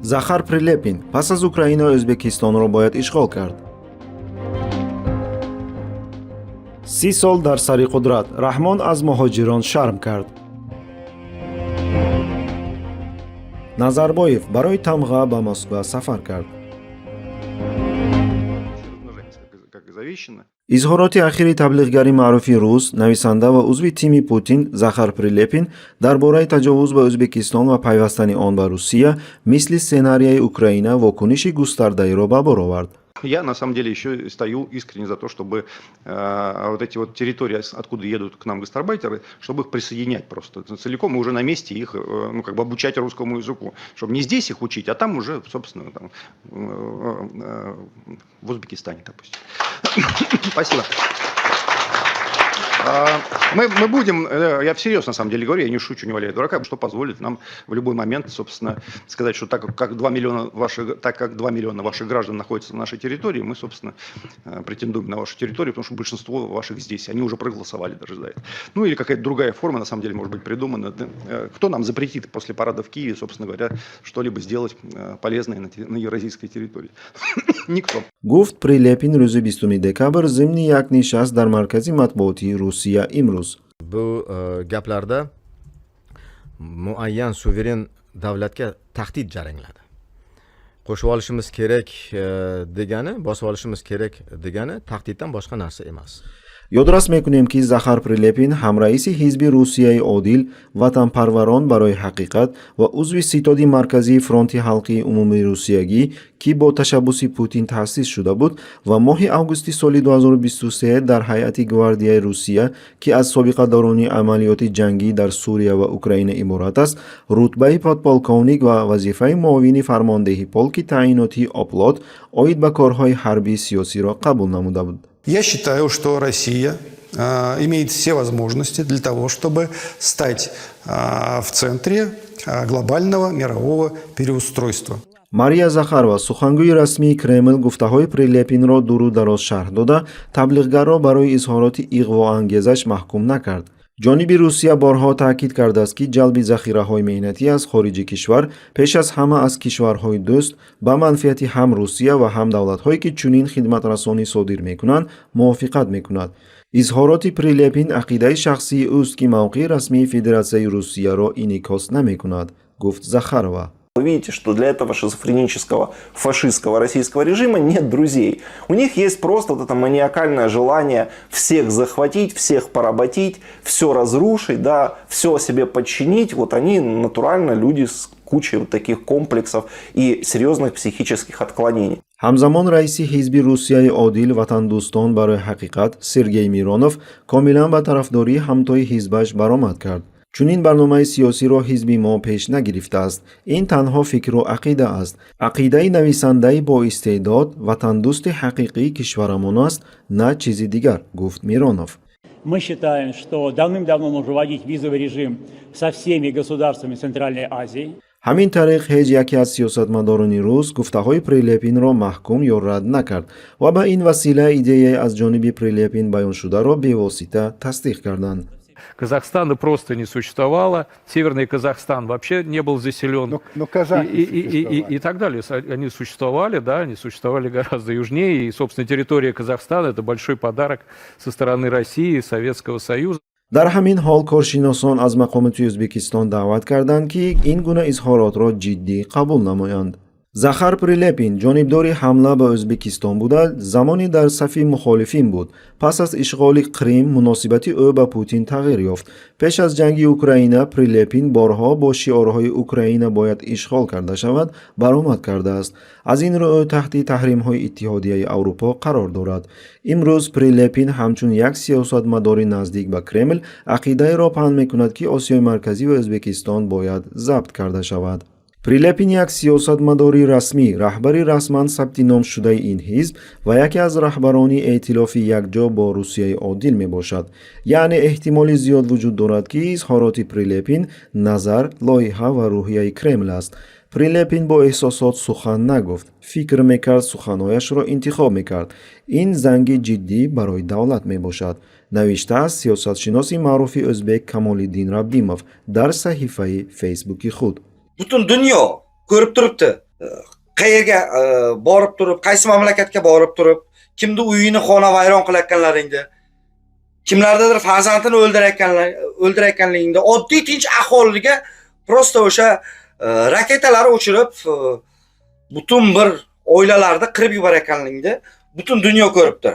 Захар Прилепин: пас аз Украина Ӯзбекистонро бояд ишғол кард. 30 сол дар сари қудрат, Раҳмон аз муҳоҷирон шарм кард. Назарбоев барои тамға ба Москва сафар кард. Как и завещано. Изҳороти ахири таблиғгари маъруфи рус, нависанда ва узви тими Путин Захар Прилепин дар бораи таҷовуз ба Ӯзбекистон ва пайвастани он ба Русия мисли сценарияи Украина вокуниши густардаеро ба бор овард. Я на самом деле еще стою искренне за то, чтобы вот эти вот территории, откуда едут к нам гастарбайтеры, чтобы их присоединять просто целиком и уже на месте их, ну, как бы обучать русскому языку. Чтобы не здесь их учить, а там уже, собственно, там, в Узбекистане, допустим. Спасибо. Мы будем, я всерьез на самом деле говорю, я не шучу, не валяю дурака, что позволит нам в любой момент, собственно, сказать, что так как 2 миллиона ваших граждан находятся на нашей территории, мы, собственно, претендуем на вашу территорию, потому что большинство ваших здесь, они уже проголосовали даже за это. Ну или какая-то другая форма, на самом деле, может быть придумана. Да. Кто нам запретит после парада в Киеве, собственно говоря, что-либо сделать полезное на евразийской территории? Никто. Гуфт Прилепин рӯзи 20 декабр зимни як нишаст дар маркази матбуотии Русия имрӯз. Bu gaplarda muayyan suveren davlatga tahdid jarangladi. Qo'shib olishimiz kerak degani, bosib olishimiz kerak degani tahdiddan boshqa narsa emas. Ёдрас мекунем, ки Захар Прилепин ҳамраиси ҳизби Русияи одил, Ватанпарварон барои ҳақиқат ва узви Ситоди марказии Фронти халқии умумирусиягӣ, ки бо ташаббуси Путин таъсис шуда буд ва моҳи августи соли 2023 дар ҳайати Гвардияи Русия, ки аз собиқадорони амалиёти ҷангӣ дар Сурия ва Украина иборат аст, рутбаи подполковник ва вазифаи муовини фармондеҳи полки таъинотии Оплот оид ба корҳои ҳарбии сиёсиро қабул намуда буд. Я считаю, что Россия имеет все возможности для того, чтобы стать в центре глобального мирового переустройства. Мария Захарова, сухангӯи расмии Кремл, гуфтаҳои Прилепинро дуру дароз шарҳ дода, таблиғгарро барои изҳороти иғвоангезаш маҳкум накард. Ҷониби Русия борҳо таъкид кардааст, ки ҷалби захираҳои меҳнатӣ аз хориҷи кишвар, пеш аз ҳама аз кишварҳои дӯст, ба манфиати ҳам Русия ва ҳам давлатҳое, ки чунин хидматрасонӣ содир мекунанд, мувофиқат мекунад. Изҳороти Прилепин ақидаи шахсии ӯст, ки мавқеи расмии Федератсияи Русияро инъикос намекунад, гуфт Захарова. Вы видите, что для этого шизофренического фашистского российского режима нет друзей. У них есть просто вот это маниакальное желание всех захватить, всех поработить, все разрушить, да, все себе подчинить. Вот они натурально люди с кучей вот таких комплексов и серьезных психических отклонений. Ҳамзамон раиси ҳизби Русияи одил, Ватандӯстон барои ҳақиқат Сергей Миронов комилан ба тарафдории ҳамтои ҳизбаш баромад кард. Чунин барномаи сиёсиро ҳизби мо пеш нагирифтааст. Ин танҳо фикру ақида аст. Ақидаи нависандаи боистеъдод, ватандӯсти ҳақиқии кишварамон аст, на чизи дигар, гуфт Миронов. Мы считаем, что давным-давно нужно вводить визовый режим со всеми государствами Центральной Азии. Ҳамин тариқ, ҳеҷ яке аз сиёсатмадорони рус гуфтаҳои Прилепинро маҳкум ё рад накард ва ба ин васила идеяи аз ҷониби Прилепин баёншударо бевосита тасдиқ карданд. Казахстана просто не существовало. Северный Казахстан вообще не был заселен. Но казахи и так далее. Они существовали, да, они существовали гораздо южнее. И, собственно, территория Казахстана – это большой подарок со стороны России и Советского Союза. Дар ҳамин ҳол коршиносон аз мақомоти Ӯзбекистон даъват карданд, ки ин гуна изҳоротро ҷиддӣ қабул намоянд. Захар Прилепин ҷонибдори ҳамла ба Ӯзбекистон буда, замоне дар сафи мухолифин буд. Пас аз ишғоли Қрим муносибати ӯ ба Путин тағйир ёфт. Пеш аз ҷанги Украина Прилепин борҳо бо шиорҳои «Украина бояд ишғол карда шавад» баромад кардааст. Аз ин рӯ ӯ таҳти таҳримҳои Иттиҳодияи Аврупо қарор дорад. Имрӯз Прилепин ҳамчун як сиёсатмадори наздик ба Кремл ақидаеро паҳн мекунад, ки Осиёи Марказӣ ва Ӯзбекистон бояд забт карда шавад. Прилепин як сиёсатмадори расмӣ, раҳбари расман сабти ном шудаи ин ҳизб ва яке аз раҳбарони эътилофи Якҷо бо Русияи одил мебошад. Яъне эҳтимоли зиёд вуҷуд дорад, ки изҳороти Прилепин назар, лоиҳа ва рӯҳияи Кремл аст. Прилепин бо эҳсосот сухан нагуфт, фикр мекард, суханҳояшро интихоб мекард. Ин занги ҷиддӣ барои давлат мебошад, навиштааст сиёсатшиноси маъруфи ӯзбек Камолиддин Раббимов дар саҳифаи Фейсбуки худ. Butun dunyo ko'rib turibdi. Qayerga borib turib, qaysi mamlakatga borib turib, kimni uyini xona vayron qilayotganlaringni, kimlardadir farzandini o'ldirayotganligingni, oddiy tinch aholiga просто o'sha raketalar uchirib, butun bir oilalarni qirib yuborayotganligingni butun dunyo ko'ribdi.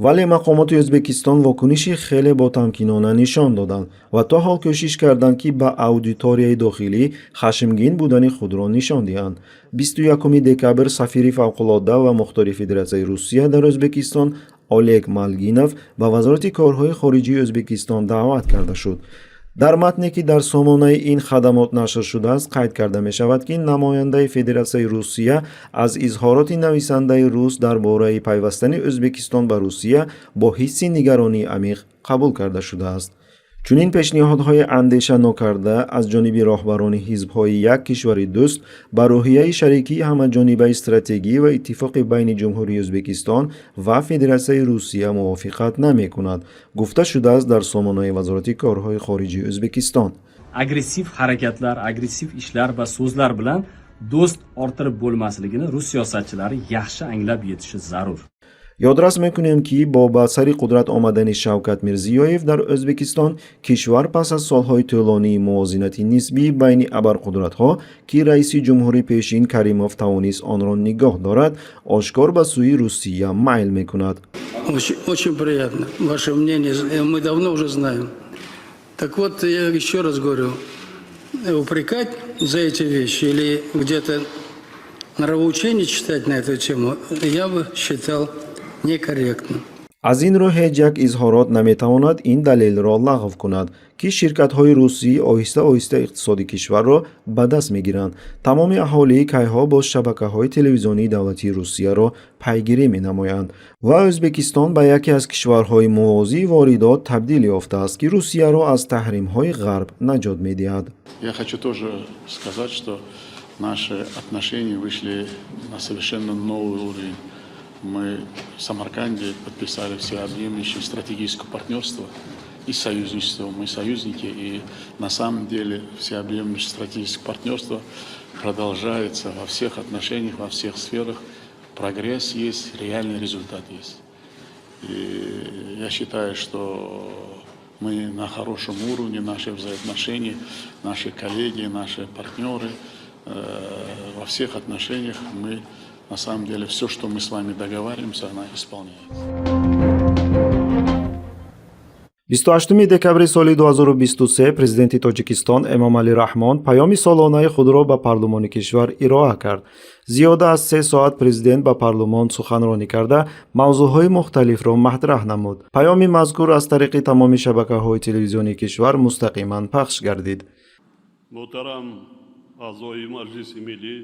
Вале мақомоти Ӯзбекистон вокуниши хеле ботамкинона нишон доданд ва то ҳол кӯшиш карданд, ки ба аудиторияи дохилӣ хашмгин будани худро нишон диҳанд. 21 декабр сафири фавқулодда ва мухтори Федератсияи Русия дар Ӯзбекистон Олег Малгинов ба Вазорати корҳои хориҷии Ӯзбекистон даъват карда шуд. Дар матне, ки дар сомонаи ин хадамот нашр шудааст, қайд карда мешавад, ки намояндаи Федератсияи Русия аз изҳороти нависандаи рус дар бораи пайвастани Ӯзбекистон ба Русия бо ҳисси нигаронии амиқ қабул карда шудааст. Чунин пешниҳодҳои андеша нокарда аз ҷониби роҳбарони ҳизбҳои як кишвари дӯст ба рӯҳияи шарикии ҳамаҷонибаи стратегӣ ва иттифоқи байни Ҷумҳурии Ӯзбекистон ва Федератсияи Русия мувофиқат намекунад, гуфта шудааст дар сомонаи Вазорати корҳои хориҷии Ӯзбекистон. Agressiv harakatlar, agressiv ishlar va so'zlar bilan do'st orttirib bo'lmasligini rus siyosatchilari yaxshi anglab yetishi zarur. Ёдрас мекунем, ки бо ба сари қудрат омадани Шавкат Мирзиёев дар Ӯзбекистон кишвар пас аз солҳои тӯлонии мувозинати нисбӣ байни абарқудратҳо, ки раиси ҷумҳури пешин Каримов тавонист онро нигоҳ дорад, ошкор ба сӯи Русия майл мекунад. Очень, очень приятно. Ваше мнение мы давно уже знаем. Так вот, я еще раз говорю, упрекать за эти вещи или где-то нравоучение читать на эту тему я бы считал некорректным. Аз ин рӯ, ҳеҷ як изҳорот наметавонад ин далелро лағв кунад, ки ширкатҳои русӣ оҳиста оҳиста иқтисоди кишварро ба даст мегиранд. Тамоми аҳолии кайҳо боз шабакаҳои телевизионии давлатии Русияро пайгирӣ менамоянд ва Ӯзбекистон ба яке аз кишварҳои мувозии воридот табдил ёфтааст, ки Русияро аз таҳримҳои Ғарб наҷот медиҳад. Я хочу тоже сказать, что наши отношения вышли на совершенно новый уровень. Мы в Самарканде подписали всеобъемлющее стратегическое партнерство и союзничество. Мы союзники, и на самом деле всеобъемлющее стратегическое партнерство продолжается во всех отношениях, во всех сферах. Прогресс есть, реальный результат есть. И я считаю, что мы на хорошем уровне, наши взаимоотношения, наши коллеги, наши партнеры, во всех отношениях мы на самом деле все, что мы с вами договариваемся, она исполняется. 28 декабри соли 2023 президенти Тоҷикистон Эмомалӣ Раҳмон паёми солонаи худро ба парлумони кишвар ироа кард. Зиёда аз 3 соат президент ба парлумон суханронӣ карда, мавзӯъҳои мухталифро матраҳ намуд. Паёми мазкур аз тариқи тамоми шабакаҳои телевизионии кишвар мустақиман пахш гардид. Муҳтарам аъзои Маҷлиси Миллӣ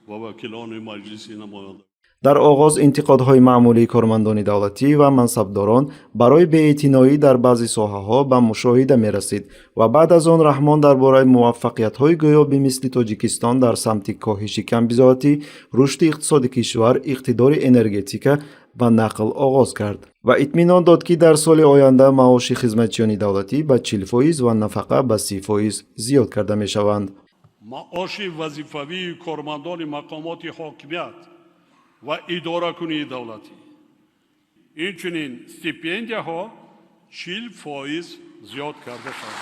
ва вакилони Маҷлиси Намояндагон. Дар оғоз интиқодҳои маъмулии кормандони давлатӣ ва мансабдорон барои беэътиноӣ дар баъзе соҳаҳо ба мушоҳида мерасид ва баъд аз он Раҳмон дар бораи муваффақиятҳои гӯё бимисли Тоҷикистон дар самти коҳиши камбизоатӣ, рушди иқтисоди кишвар, иқтидори энергетика ба нақл оғоз кард ва итминон дод, ки дар соли оянда маоши хизматчиёни давлатӣ ба 40% ва нафақа ба 30% зиёд карда мешаванд. Маоши вазифавии кормандони мақомоти ҳокимият ва идоракунии давлатӣ, инчунин стипендияҳо 40% зиёд карда шавад.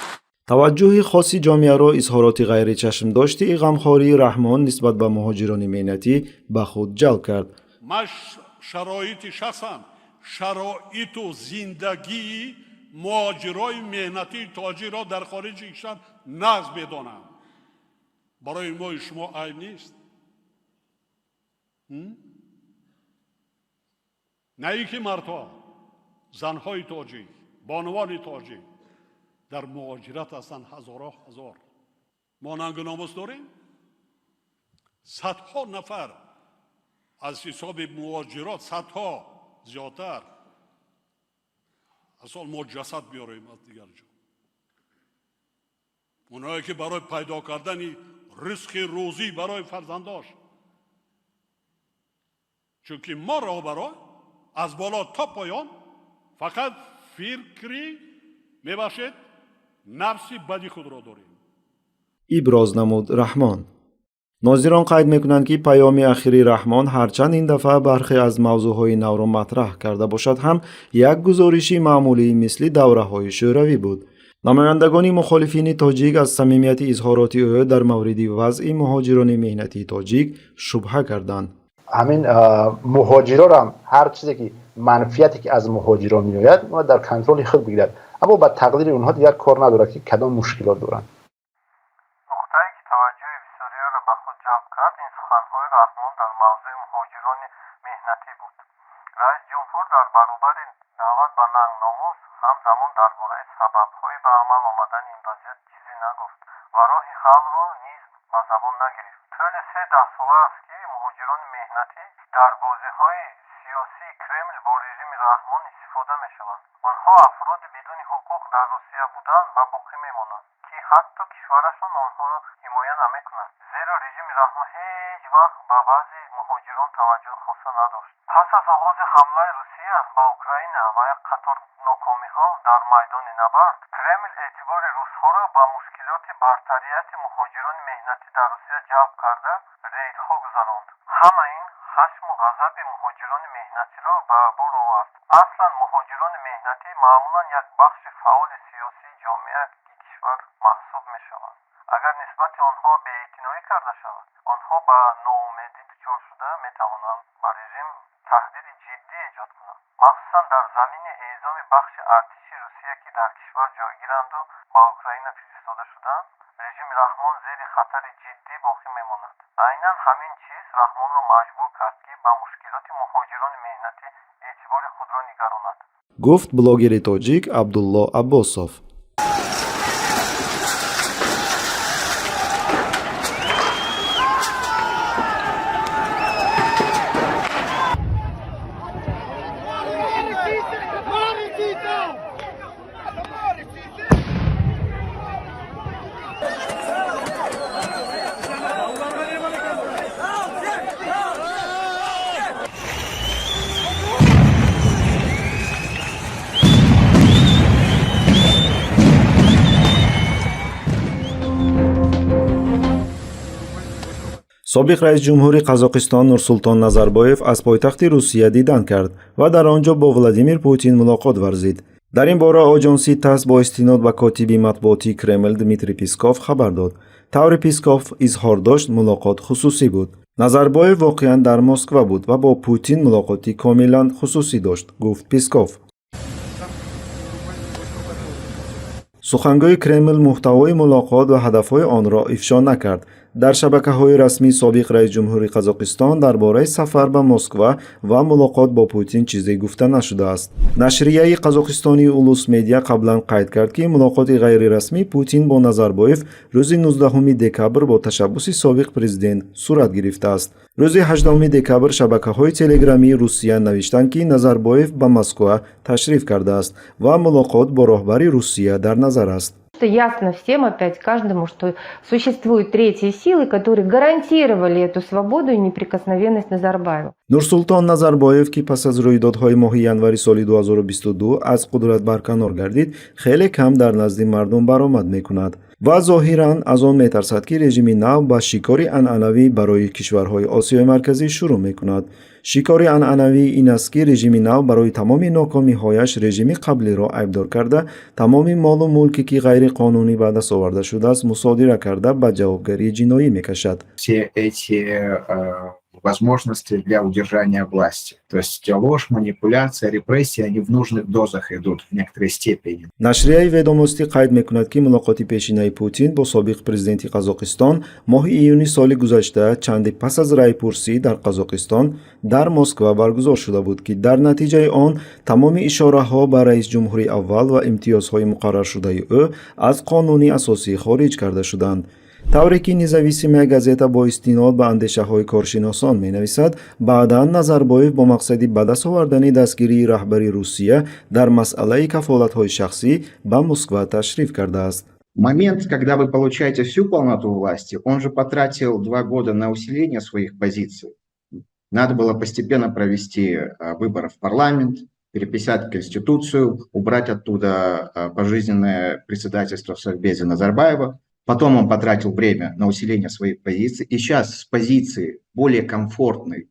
Таваҷҷӯҳи хоси ҷомеаро изҳороти ғайричашмдошти ғамхории Раҳмон нисбат ба муҳоҷирони меҳнатӣ ба худ ҷалб кард. Ман шароити шахсан шароиту зиндагии муҳоҷирои меҳнатии тоҷикро дар хориҷи кишвар нағз медонам. Барои мои шумо айб нест, на ин ки мардҳо, занҳои тоҷик, бонувони тоҷик дар муҳоҷират ҳастанд, ҳазорҳо ҳазор. Мо нангу номус дорем. Садҳо нафар аз ҳисоби муҳоҷирот, садҳо зиёдтар асол мо ҷасад биёрем аз дигар ҷо. Онҳое ки барои пайдо кардани ризқи рӯзӣ барои фарзандош, чунки мо роҳбаро аз боло то поён фақат фикри, мебахшед, нафси бади худро дорем. Иброз намуд Раҳмон. Нозирон қайд мекунанд, ки паёми ахири Раҳмон ҳарчанд ин дафъа бархе аз мавзӯъҳои навро матраҳ карда бошад ҳам, як гузориши маъмулӣ мисли давраҳои шӯравӣ буд. Намояндагони мухолифини тоҷик аз самимияти изҳороти ӯ дар мавриди вазъи муҳоҷирони меҳнатии тоҷик шубҳа карданд. Ҳамин муҳоҷирорам ҳар чизе ки манфиате ки аз муҳоҷирон меояд, онро дар контроли худ бигирад, аммо ба тақдири онҳо дигар кор надорад, ки кадом мушкилот доранд. Нуқтае ки таваҷҷӯҳи бисёриёро ба худ ҷалб кард, ин суханҳои Раҳмон дар мавзӯи муҳоҷирони меҳнатӣ буд. Раиси ҷумҳур дар баробари даъват ба нангномус, ҳамзамон дар бораи сабабҳои ба амал омадани ин вазъият чизе нагуфт ва роҳи ҳаллро низ ба забон нагирифт. Тӯли се даҳсола аст, ки муҳоҷирони меҳнатӣ дар бозиҳои сиёсии Кремл бо режими Раҳмон истифода мешаванд. Онҳо афроди бидуни ҳуқуқ дар Русия буданд ва боқӣ мемонанд, ки ҳатто кишварашон онҳоро ҳимоя намекунад, зеро режими Раҳмон ҳеҷ вақт ба вазъи муҳоҷирон таваҷҷӯҳи хоса надошт. Пас аз оғози ҳамлаи Русия ба Украина ва як қатор нокомиҳо дар майдони набард, Кремл эътибори русҳоро ба мушкилоти бартарияти муҳоҷирони меҳнатӣ дар Русия ҷалб карда, рейдҳо гузаронд. Ҳама ин хашму ғазаби муҳоҷирони меҳнатиро ба бор овард. Аслан муҳоҷирони меҳнатӣ маъмулан як бахши фаъоли сиёсии ҷомеаи кишвар маҳсуб мешаванд. Агар нисбати онҳо беэътиноӣ карда шавад, онҳо ба ноумедӣ дучор шуда метавонанд ба режим таҳдиди ҷиддӣ эҷод кунанд, махсусан дар замини эъзоми бахши артиши Русия, ки дар кишвар ҷойгиранду ба Украина фиристода шуданд. Режими Раҳмон зери хатари ҷиддӣ боқӣ мемонад. Айнан ҳамин чиз Раҳмонро маҷбур кард, ки ба мушкилоти муҳоҷирони меҳнатӣ эътибори худро нигаронад, гуфт блогери тоҷик Абдулло Аббосов. Собиқ раис ҷумҳури Қазоқистон Нурсултон Назарбоев аз пойтахти Русия дидан кард ва дар он ҷо бо Владимир Путин мулоқот варзид. Дар ин бора оҷонси ТАСС бо истинод ба котиби матбуотии Кремл Дмитрий Песков хабар дод. Тавре Песков изҳор дошт, мулоқот хусусӣ буд. Назарбоев воқеан дар Москва буд ва бо Путин мулоқоти комилан хусусӣ дошт, гуфт Песков. Сухангӯи Кремл муҳтавои мулоқот ва ҳадафҳои онро ифшо накард. Дар шабакаҳои расмии собиқ раис ҷумҳури Қазоқистон дар бораи сафар ба Москва ва мулоқот бо Путин чизе гуфта нашудааст. Нашрияи қазоқистонии Улус Медиа қаблан қайд кард, ки мулоқоти ғайрирасмии Путин бо Назарбоев рӯзи 19 декабр бо ташаббуси собиқ президент сурат гирифтааст. Рӯзи 18 декабр шабакаҳои телеграмии Русия навиштанд, ки Назарбоев ба Москва ташриф кардааст ва мулоқот бо роҳбари Русия дар назар аст. Ясно всем опять, каждому, что существуют третьи силы, которые гарантировали эту свободу и неприкосновенность Назарбаева. Нурсултон Назарбоев, ки пас аз рӯйдодҳои моҳи январи соли 2022 аз қудрат барканор гардид, хеле кам дар назди мардум баромад мекунад ва зоҳиран аз он метарсад, ки режими нав ба шикори анъанавӣ барои кишварҳои Осиёи Марказӣ шурӯъ мекунад. Шикори анъанавӣ ин аст, ки режими нав барои тамоми нокомиҳояш режими қаблиро айбдор карда, тамоми молу мулке ки ғайриқонунӣ ба даст оварда шудааст, мусодира карда, ба ҷавобгарии ҷиноӣ мекашад. Все эти возможности для удержания власти. То есть ложь, манипуляция, репрессии, они в нужных дозах идут в некоторой степени. Нашрияи Ведомостӣ қайд мекунад, ки мулоқоти пешинаи Путин бо собиқ президенти Қазоқистон моҳи июни соли гузашта, чанде пас аз раъйпурсӣ дар Қазоқистон, дар Москва баргузор шуда буд, ки дар натиҷаи он тамоми ишораҳо ба раис ҷумҳури аввал ва имтиёзҳои муқарраршудаи ӯ аз қонуни асосӣ хориҷ карда шуданд. Тавре ки Независимая газета бо истинод ба андешаҳои коршиносон менависад, баъдан Назарбоев бо мақсади ба даст овардани дастгирии раҳбари Русия дар масъалаи кафолатҳои шахсӣ ба Москва ташриф кардааст. Момент, когда вы получаете всю полноту власти, он же потратил 2 года на усиление своих позиций. Надо было постепенно провести выборы в парламент, переписать Конституцию, убрать оттуда пожизненное председательство в Совбезе Назарбаева. Потом он потратил время на усиление своей позиции. И сейчас с позиции более комфортной,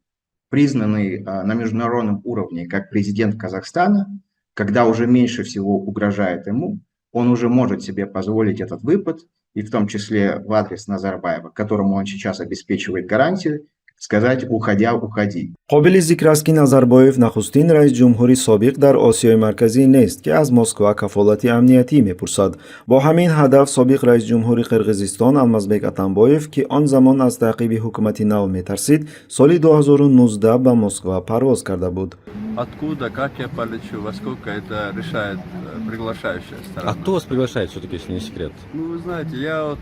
признанной на международном уровне как президент Казахстана, когда уже меньше всего угрожает ему, он уже может себе позволить этот выпад, и в том числе в адрес Назарбаева, которому он сейчас обеспечивает гарантию, сказать: «Уходя, уходи». Қобили зикр аст, ки Назарбоев нахустин раис ҷумҳури собиқ дар Осиёи Марказӣ нест, ки аз Москва кафолати амниятӣ мепурсад. Бо ҳамин ҳадаф собиқ раис ҷумҳури Қирғизистон Алмазбек Атамбоев, ки он замон аз таъқиби ҳукумати нав метарсид, соли 2019 ба Москва парвоз карда буд. Откуда, как я полечу, во сколько, это решает приглашающая сторона. А кто вас приглашает все-таки, если не секрет? Ну, вы знаете, я вот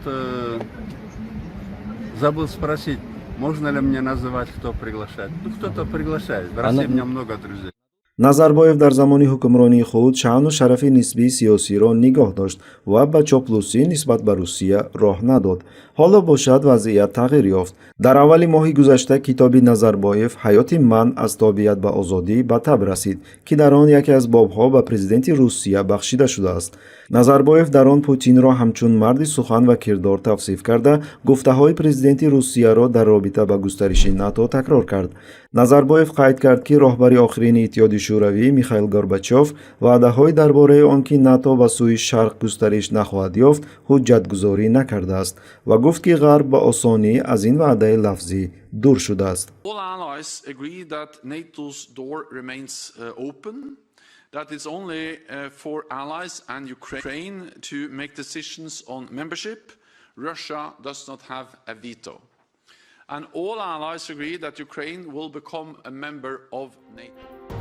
забыл спросить, можно ли мне называть, кто приглашает. Ну, кто-то приглашает. В России у меня много друзей. Назарбоев дар замони ҳукмронии худ шаъну шарафи нисбии сиёсиро нигоҳ дошт ва ба чоплусӣ нисбат ба Русия роҳ надод. Ҳоло бошад, вазъият тағйир ёфт. Дар аввали моҳи гузашта китоби Назарбоев «Ҳаёти ман аз тобеият ба озодӣ» ба таб расид, ки дар он яке аз бобҳо ба президенти Русия бахшида шудааст. Назарбоев дар он Путинро ҳамчун марди сухан ва кирдор тавсиф карда, гуфтаҳои президенти Русияро дар робита ба густариши НАТО такрор кард. Назарбоев қайд кард, ки роҳбари охирини Иттиҳоди Шӯравӣ Михаил Горбачов ваъдаҳои дар бораи он ки НАТО ба сӯи шарқ густариш нахоҳад ёфт, ҳуҷҷатгузорӣ накардааст ва гуфт, ки Ғарб ба осонӣ аз ин ваъдаи лафзӣ дур шудааст. All allies agree that NATO's door remains open, that it's only for allies and Ukraine to make decisions on membership. Russia does not have a veto. And all allies agree that Ukraine will become a member of NATO.